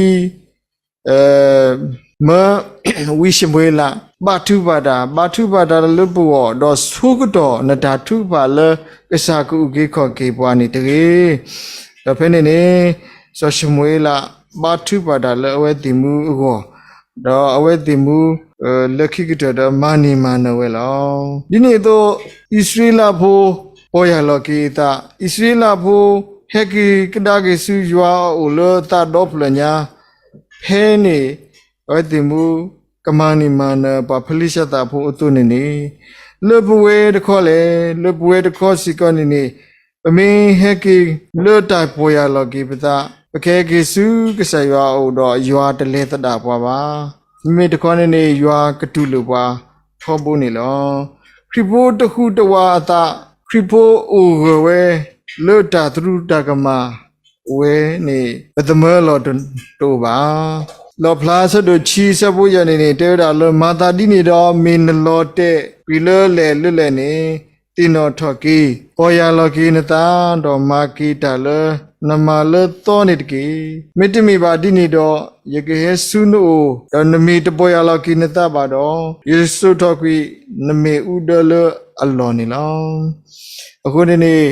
မၢ ဝံၡမူၤအ့လး ဘါထုကဖၣ်တၢ်, ဘါထုကဖၣ်တၢ်လၢပဂီၢ်, ဒီးဆိကတီၢ်နတၢ်ထုကဖၣ်လၢကစၢ်ကအုၣ်က့ၤခီၣ်က့ၤပှၤန့ၣ်တဂ့ၤ. ဒီးဖဲန့ၣ်န့ၣ် စီၤၡမူၤအ့လး ဘါထုကဖၣ်တၢ်လၢအဝဲသ့ၣ်မူအဂီၢ်, ဒီးအဝဲသ့ၣ်မူ လၢခံကတၢၢ်ဒီးမၤန့ၢ်မၤနၢၤဝဲလီၤ. ဒ်န့ၣ်အသိး အံၣ်စရ့လးဖိ ပီၢ်ယၢ်လီၤက့ၤအသး, အံၣ်စရ့လးဖိ ဟဲက့ၤကဒါက့ၤဆူယွၤအအိၣ်လၢသးဒီဖျၢၣ်ညါ ဖဲန့ၣ် အဝဲသ့ၣ်မူ ကမၤန့ၢ်မၤနၢၤပှၤဖလံးၡသးဖိအသိးန့ၣ်န့ၣ်, လၢပဝဲတခီလဲၣ်, လၢပဝဲတခီစ့ၢ်ကီးန့ၣ်န့ၣ်, ပမ့ၢ်ဟဲက့ၤလၢတၢ်ပီၢ်ယၢ်လီၤက့ၤပသး, ပကဟဲက့ၤဆူကစၢ်ယွၤအအိၣ်ဒီး ယွၤတလဲၤသဒၣ်ပှၤဘၣ်. မ့မ့ၢ်တခီန့ၣ်န့ၣ် ယွၤကတူၢ်လိာ်ပှၤထီဘိန့ၣ်လီၤ. ခရံာ်ဖိတဟူးတဝးအသး, ခရံာ်ဖိအိၣ်ဂၢၢ်ဝဲ လၢတၢ်သရူးတၢ်ကမၣ် ဝဲန့ၣ် ပသမၢလီၤတအိၣ်ဘၣ်. လီၣ်ဖျါဆၢဒိၣ်ခံဆၢဖိယဲၢ်န့ၣ်န့ၣ် တဲဝဲဒၣ်လၢ မၤသးဒ်န့ၣ်ဒီး မ့ၢ်နလီၤတဲာ်ကွံာ်လၢလဲၣ်လၢလဲၣ်န့ၣ် သ့ၣ်နီၣ်ထီၣ်က့ၤ, ပီၢ်ယၢ်လီၤက့ၤနသး, ဒီးမၤက့ၤတၢ်လၢနမၤလၢသီန့ၣ်တက့ၢ်. မ့တမ့ၢ်ဘၣ်ဒ်န့ၣ်ဒီး ယကဟဲဆူနအိၣ်, ဒီးနမ့ၢ်တပီၢ်ယၢ်လီၤက့ၤနသးဘၣ်ဒီး ယစိာ်ထီၣ်ကွံာ်နမ့ၣ်အူဒၢလၢအလီၢ်န့ၣ်လီၤ. အဃိန့ၣ်န့ၣ်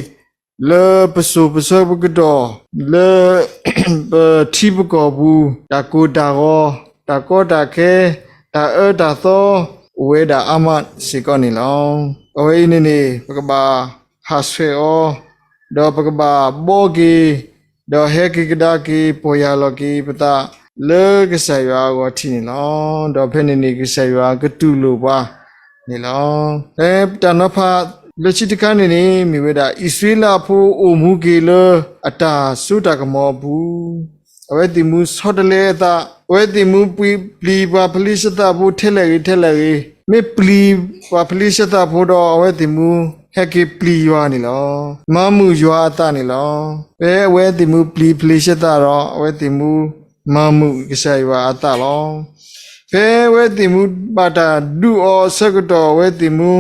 လၢပစိၤပဆၢပကတီၢ်, လၢ ပထံပကီၢ်ပူၤ တၢ်ကိၢ်တၢ်ဂီၤ, တၢ်ကီတၢ်ခဲ, တၢ်အၢတၢ်သီ အိၣ်ဝဲဒၣ်အါမးစ့ၢ်ကီးန့ၣ်လီၤ. အဝဲအံၤန့ၣ်န့ၣ် ပကဘၣ်ဟးဆှဲးအီၤ, ဒီးပကဘၣ်ဘှီက့ၤ, ဒီးဟဲက့ၤကဒါက့ၤ ပီၢ်ယၢ်လီၤက့ၤပသး လၢကစၢ်ယွၤအဂီၢ်ထံးန့ၣ်လီၤ. ဒီးဖဲန့ၣ်န့ၣ် ကစၢ်ယွၤကတူၢ်လိာ်ပှၤန့ၣ်လီၤ. ဖဲတၢ်နီၤဖးလၢခံတခါန့ၣ်န့ၣ် မ့ၢ်ဝဲဒၣ် အံၣ်စရ့လးဖိအိၣ်မူက့ၤလၢအတၢ်စိတၢ်ကမီၤအပူၤ, အဝဲသ့ၣ်မူဆီတလဲအသး, အဝဲသ့ၣ်မူပျံၤပှၤဖလံးၡသးဖိထဲလဲၣ်ဂ့ၤထဲလဲၣ်ဂ့ၤ, မ့ၢ်ပျံၤပှၤဖလံးၡသးဖိဒီး အဝဲသ့ၣ်မူဟဲက့ၤပျံၤယွၤန့ၣ်လီၤ. မၤမုာ်ယွၤအသးန့ၣ်လီၤ. ဖဲအဝဲသ့ၣ်မူပျံၤဖလံးၡသးဒီး အဝဲသ့ၣ်မူမၤမုာ်ကစၢ်ယွၤအသးလီၤ. ဖဲအဝဲသ့ၣ်မူဘၣ်တၢ်ဒုးအီၤအဆၢကတီၢ် အဝဲသ့ၣ်မူ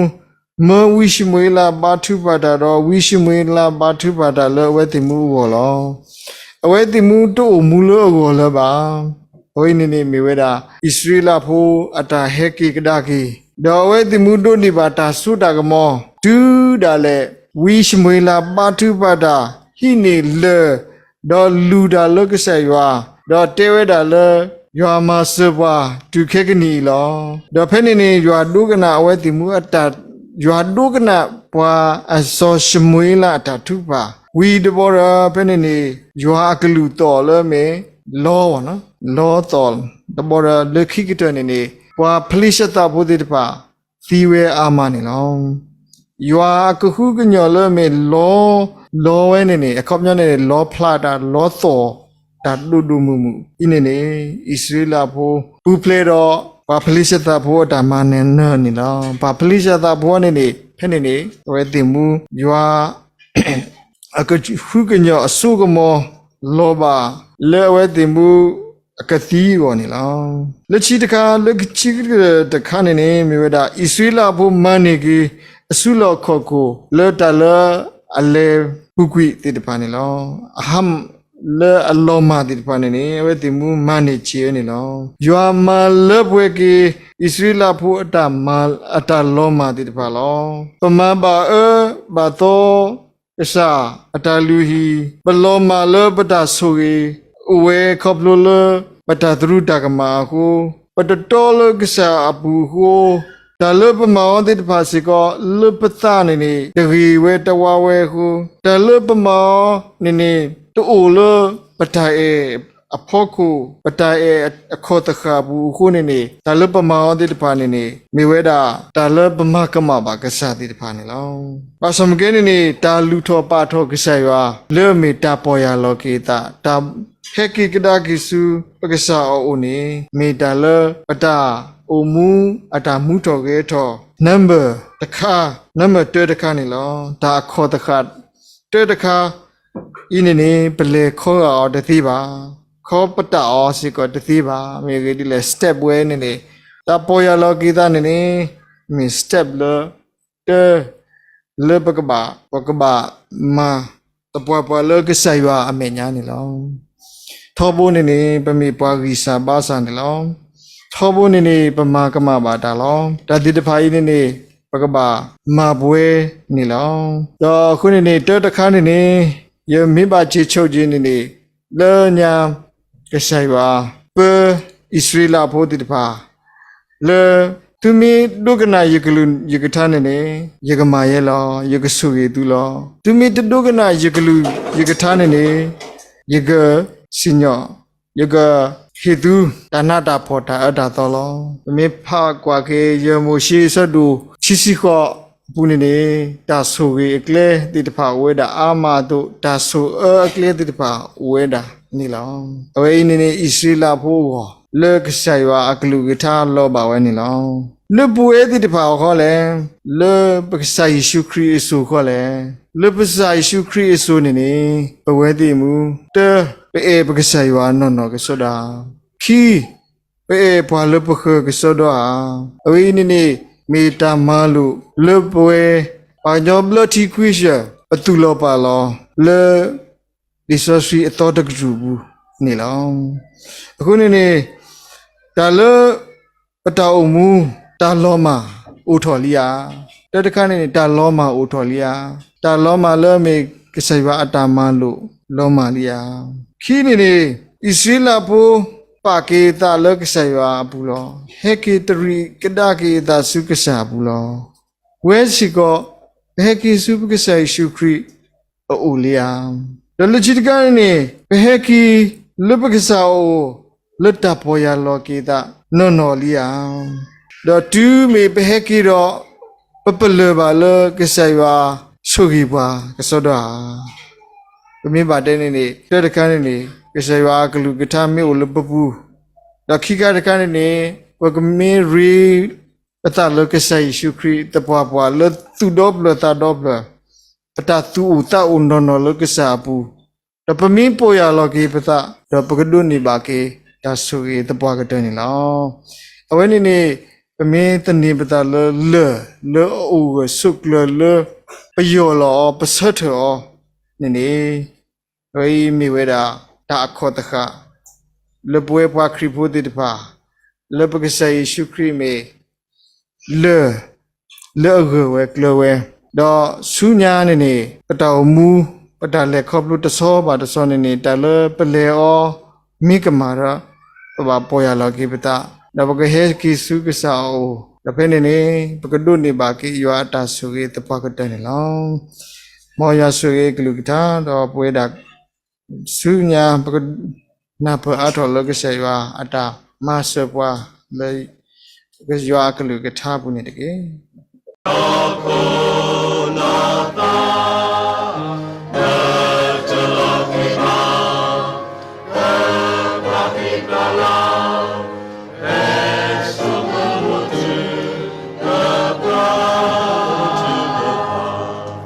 မၢဝံၡမူၤအ့လးဘါထုကဖၣ်တၢ်ဒီး ဝံၡမူၤအ့လးဘါထုကဖၣ်တၢ်လၢအဝဲသ့ၣ်မူအဂီၢ်လီၤ. အဝဲသ့ၣ်မူတအိၣ်မူလၢအဂီၢ်လၢၤဘၣ်. အဝဲအံၤန့ၣ်န့ၣ်မ့ၢ်ဝဲဒၣ် အံၣ်စရ့လးဖိအတၢ်ဟဲက့ၤကဒါက့ၤ, ဒီးအဝဲသ့ၣ်မူဒိးန့ၢ်ဘၣ်တၢ်စိတၢ်ကမီၤ, တုၤဒၣ်လဲာ် ဝံၡမူၤအ့လးဘါထုကဖၣ်တၢ် ဟံးန့ၢ်လၢၢ် ဒီးလူၤတၢ်လၢကစၢ်ယွၤ, ဒီးတဲဝဲဒၣ်လၢ ယွၤမၤစၢၤပှၤတုၤခဲကနံၣ်အံၤလီၤ. ဒီးဖဲန့ၣ်န့ၣ် ယွၤဒိကနၣ်အဝဲသ့ၣ်မူအတၢ်, ယွၤဒိကနၣ်ပှၤအစီၤၡမူၤအ့လးအတၢ်ထုကဖၣ်, ဝံၤတဘျီဒီး ဖဲန့ၣ်န့ၣ် ယွၤအကလူးသီၣ်လၢအမ့ၢ် လီ လီသီၣ်တဘျီဒီး လၢခံကတၢၢ်န့ၣ်န့ၣ် ပှၤဖလံးၡသးဖိသ့ၣ်တဖၣ် သံဝဲအါမးန့ၣ်လီၤ. ယွၤအကဟုကညီၢ်လၢအမ့ၢ်လီ, လီဝဲန့ၣ်န့ၣ် အခီပညီန့ၣ်န့ၣ် လီဖျးတၢ် လီသီၣ် တၢ်ဒိၣ်ဒိၣ်မုၢ်မုၢ်အံၤန့ၣ်န့ၣ် အံၣ်စရ့လးဖိ ပူၤဖျဲးဒီး ပှၤဖလ့ၡသးဖိအတၢ်မၤနၢၤန့ၣ်လီၤ. ပှၤဖလ့ၡသးဖိန့ၣ်န့ၣ် ဖဲန့ၣ်န့ၣ် အဝဲသ့ၣ်မူ ယွၤ အကဃုကညီၤအစိကမီၤလီၤဘၣ် လၢအဝဲသ့ၣ်မူအကသံအဂီၢ်န့ၣ်လီၤ. လၢခံတခါ လၢခံကတၢၢ်တခါန့ၣ်န့ၣ် မ့ၢ်ဝဲဒၣ် အံၣ်စရ့လးဖိမၤန့ၢ်က့ၤ အစုလီၢ်ခီၣ်ခိၣ်လၢတၢ်လၢအလဲၤပူၤကွံာ်သ့ၣ်တဖၣ်န့ၣ်လီၤ. အဟး လၢအလီၤမၢ်သ့ၣ်တဖၣ်န့ၣ်န့ၣ် အဝဲသ့ၣ်မူမၤန့ၢ်စ့ၢ်ဝဲန့ၣ်လီၤ. ယွၤမၤလၢပှဲၤက့ၤ အံၣ်စရ့လးဖိအတၢ်မၤ အတၢ်လီၤမၢ်သ့ၣ်တဖၣ်လီၤ. ပမၤဘၣ်အၢဘၣ်သီ ကစၢ်အတၢ်လုၢ်ဟံၣ်, ပလီၤမၢ်လၢပတၢ်ဆိၣ်ဂ့ၤ အိၣ်ဝဲခီဖျိလၢ ပတၢ်သရူးတၢ်ကမၣ်အဃိ, ပတတီလၢကစၢ်အပူၤအဃိ, တၢ်လၢပမၤအီၤသ့ၣ်တဖၣ်စ့ၢ်ကီး လၢပသးန့ၣ်န့ၣ် တဂ့ၤဝဲတဝါဝဲအဃိ, တၢ်လၢပမၤအီၤန့ၣ်န့ၣ် တအိၣ်လၢပတၢ်အဲၣ်အဖီခိၣ်, ပတၢ်အဲၣ်အခီၣ်သဃာ်အပူၤအဃိန့ၣ်န့ၣ် တၢ်လၢပမၤအီၤသ့ၣ်တဖၣ်န့ၣ်န့ၣ် မ့ၢ်ဝဲဒၣ် တၢ်လၢပမၤကမၣ်ဘၣ်ကစၢ်သ့ၣ်တဖၣ်န့ၣ်လီၤ. ဘၣ်ဆၣ်မ့ၢ်ကဲန့ၣ်န့ၣ် တၢ်လုၢ်ထီၣ်ပာ်ထီၣ်ကစၢ်ယွၤ လၢအမ့ၢ်တၢ်ပီၢ်ယၢ်လီၤက့ၤအသး, တၢ်ဟဲက့ၤကဒါက့ၤဆူပကစၢ်အအိၣ်န့ၣ် မ့ၢ်တၢ်လၢပတၢ်အိၣ်မူအတၢ်မူထီၣ်ဂဲၤထီၣ် number တခါ, number တၢတခါန့ၣ်လီၤ. တၢ်အခီၣ်သဃာ် တၢတခါအံၤန့ၣ်န့ၣ် ပလဲၤခီဂာ်အီၤတသ့ဘၣ်, ခီပတာ်အီၤစ့ၢ်ကီးတသ့ဘၣ်. မ့ၢ်ဂ့ၢ်ဒ်လဲၣ် step ဝဲန့ၣ်န့ၣ် တၢ်ပီၢ်ယၢ်လီၤက့ၤသးန့ၣ်န့ၣ် မ့ၢ် step လၢ တၢ လၢပကဘၣ်, ပကဘၣ်မၤသပှၢ်ပှၢ်လၢကစၢ်ယွၤအမဲာ်ညါန့ၣ်လီၤ. ထီဘိန့ၣ်န့ၣ် ပမ့ၢ်ပှၤဂံၢ်စၢ်ဘါစၢ်န့ၣ်လီၤ. ထီဘိန့ၣ်န့ၣ် ပမၤကမၣ်ဘၣ်တၢ်လီၤ. တၢ်သ့ၣ်တဖၣ်အံၤန့ၣ်န့ၣ် ပကဘၣ်မၤပှဲၤန့ၣ်လီၤ. ဒီးအဃိန့ၣ်န့ၣ် တၢတခါန့ၣ်န့ၣ် ယမ့ၢ်ဘၣ်စံးဆိက့ၤန့ၣ်န့ၣ် လၢညါ ကစၢ်ယွၤ ပၢအံၣ်စရ့လးဖိသ့ၣ်တဖၣ် လၢ သုမ့ၢ်ဒိကနၣ်ယကလုၢ်ယကထါန့ၣ်န့ၣ် ယကမၤယဲလီၤ, ယကဆိၣ်ဂ့ၤသုလီၤ. သုမ့ၢ်တဒိကနၣ်ယကလုၢ်ယကထါန့ၣ်န့ၣ် ယကစံၣ်ညီၣ်, ယကဟ့ၣ်သု တၢ်နးတၢ်ဖှီၣ်တၢ်အၢတၢ်သီလီၤ. ပမ့ၢ်ဖးကွၢ်က့ၤ ယဲၢ်မိၤၡ့အဆၢဒိၣ်ခံဆံဃိးအပူၤန့ၣ်န့ၣ် တၢ်ဆိၣ်ဂ့ၤအကျဲသ့ၣ်တဖၣ်အိၣ်ဝဲဒၣ်အါမးအသိး တၢ်ဆိၣ်အၢအကျဲသ့ၣ်တဖၣ်အိၣ်ဝဲဒၣ်န့ၣ်လီၤ. အဝဲအံၤန့ၣ်န့ၣ် အံၣ်စရ့လးဖိအဂီၢ် လၢကစၢ်ယွၤအကလုၢ်ကထါလီၤဘၣ်ဝဲန့ၣ်လီၤ. လၢပဝဲသ့ၣ်တဖၣ်အဂီၢ်လဲၣ်, လၢပကစၢ်ယ့ၣ်ၡူးခရံာ်အစိၤအဃိလဲၣ်, လၢပကစၢ်ယ့ၣ်ၡူးခရံာ်အစိၤန့ၣ်န့ၣ် ပဝဲသ့ၣ်မူ တၢ ပအဲၣ်ပကစၢ်ယွၤနီၢ်နီၢ်ကစီဒီဧါ, ခံ ပအဲၣ်ပှၤလၢပဃၢၤကစီဒီဧါ. အဝဲအံၤန့ၣ်န့ၣ် မ့ၢ်တၢ်မၤလိာ်လၢပဝဲ ပှၤကညီဘျၢထံခွံစၢၢ် ပသူၣ်လီၤပာ်လီၤ လၢ လံာ်စီဆှံအသီတကတြူၢ်ပူၤန့ၣ်လီၤ. အဃိန့ၣ်န့ၣ် တၢ်လၢ ပတၢ်အိၣ်မူ တၢ်လီၤမၢ်အိၣ်ထီၣ်လံဧါ. တၢတခါန့ၣ်န့ၣ် တၢ်လီၤမၢ်အိၣ်ထီၣ်လံဧါ. တၢ်လီၤမၢ်လၢအမ့ၢ်ကစၢ်ယွၤအတၢ်မၤလိာ်လီၤမၢ်လံဧါ. ခံန့ၣ်န့ၣ် အံၣ်စရ့လးဖိ ပာ်က့ၤအသးလၢကစၢ်ယွၤအပူၤလီၤ. ဟဲက့ၤတရံးကဒါက့ၤအသးဆူကစၢ်အပူၤလီၤ. ဝဲစ့ၢ်ကီး ပဟဲက့ၤဆူပကစၢ်ယ့ၣ်ၡူးခရံာ်အအိၣ်လံဧါ. ဒီးလၢခံတခါန့ၣ်န့ၣ် ပဟဲက့ၤလၢပကစၢ်အအိၣ် လၢတၢ်ပီၢ်ယၢ်လီၤက့ၤသးနီၢ်နီၢ်လံဧါ. ဒီးတုၤမ့ၢ်ပဟဲက့ၤဒီး ပပလၢၢ်ဘၣ်လၢကစၢ်ယွၤဆိၣ်ဂ့ၤပှၤကစီဒီဧါ. ပမ့ၢ်ဘၣ်တဲန့ၣ်န့ၣ် တၢတခါန့ၣ်န့ၣ် ကစၢ်ယွၤအကလုၢ်ကထါမ့ၢ်အိၣ်လၢပပူၤ, ဒီးခံခါတခါန့ၣ်န့ၣ် ပကမ့ၢ်ရ့ ပသးလၢကစၢ်ယ့ၣ်ၡူးခရံာ်သပှၢ်ပှၢ်လၢသူၣ်ဒီဖျၢၣ်သးဒီဖျၢၣ်, ပတၢ်သူၣ်အိၣ်သးအိၣ်နီၢ်နီၢ်လၢကစၢ်အပူၤ, ဒီးပမ့ၢ်ပီၢ်ယၢ်လီၤက့ၤပသး ဒီးပကဒိးန့ၢ်ဘၣ်က့ၤတၢ်ဆိၣ်ဂ့ၤသပှၢ်ကတၢၢ်န့ၣ်လီၤ. အဝဲန့ၣ်န့ၣ် ပမ့ၢ်သန့ၤပသးလၢလၢၢ် လၢအအိၣ်ဂၢၢ်ဆိးကျၢၤလၢ ပယီၢ်လီၤအီၤ ပဆၢထၢၣ်အီၤန့ၣ်န့ၣ် အဝဲအံၤမ့ၢ်ဝဲဒၣ်တၢ်အခီၣ်သဃာ် လၢပဝဲပှၤခရံာ်ဖိသ့ၣ်တဖၣ် လၢပကစၢ်ယ့ၣ်ၡူးခရံာ်မ့ၢ် လၢၢ် လၢအဂၢၢ်ဝဲကျၢၤဝဲ, ဒီးဆူညါန့ၣ်န့ၣ် ပတၢ်အိၣ်မူ ပတၢ်လဲၤခီဖျိတဆီဘၣ်တဆီန့ၣ်န့ၣ် တၢ်လၢပလဲၤအီၤမ့ၢ်ကမၣ်ဒီး ပဘၣ်ပီၢ်ယၢ်လီၤက့ၤပသး, ဒီးပကဟဲက့ၤဆူကစၢ်အအိၣ်, ဒီးဖဲန့ၣ်န့ၣ် ပကဒိးန့ၢ်ဘၣ်က့ၤယွၤအတၢ်ဆိၣ်ဂ့ၤသပှၢ်ကတၢၢ်န့ၣ်လီၤ. မ်ယွၤဆိၣ်ဂ့ၤကလုၢ်ကထါ ဒီးပဝဲဒၣ် ဆူညါ ပကနၢ်ပၢၢ်အါထီၣ်လၢကစၢ်ယွၤအတၢ်မၤစၢၤပှၤလၢ ယွၤအကလုၢ်ကထါအပူၤန့ၣ်တက့ၢ်.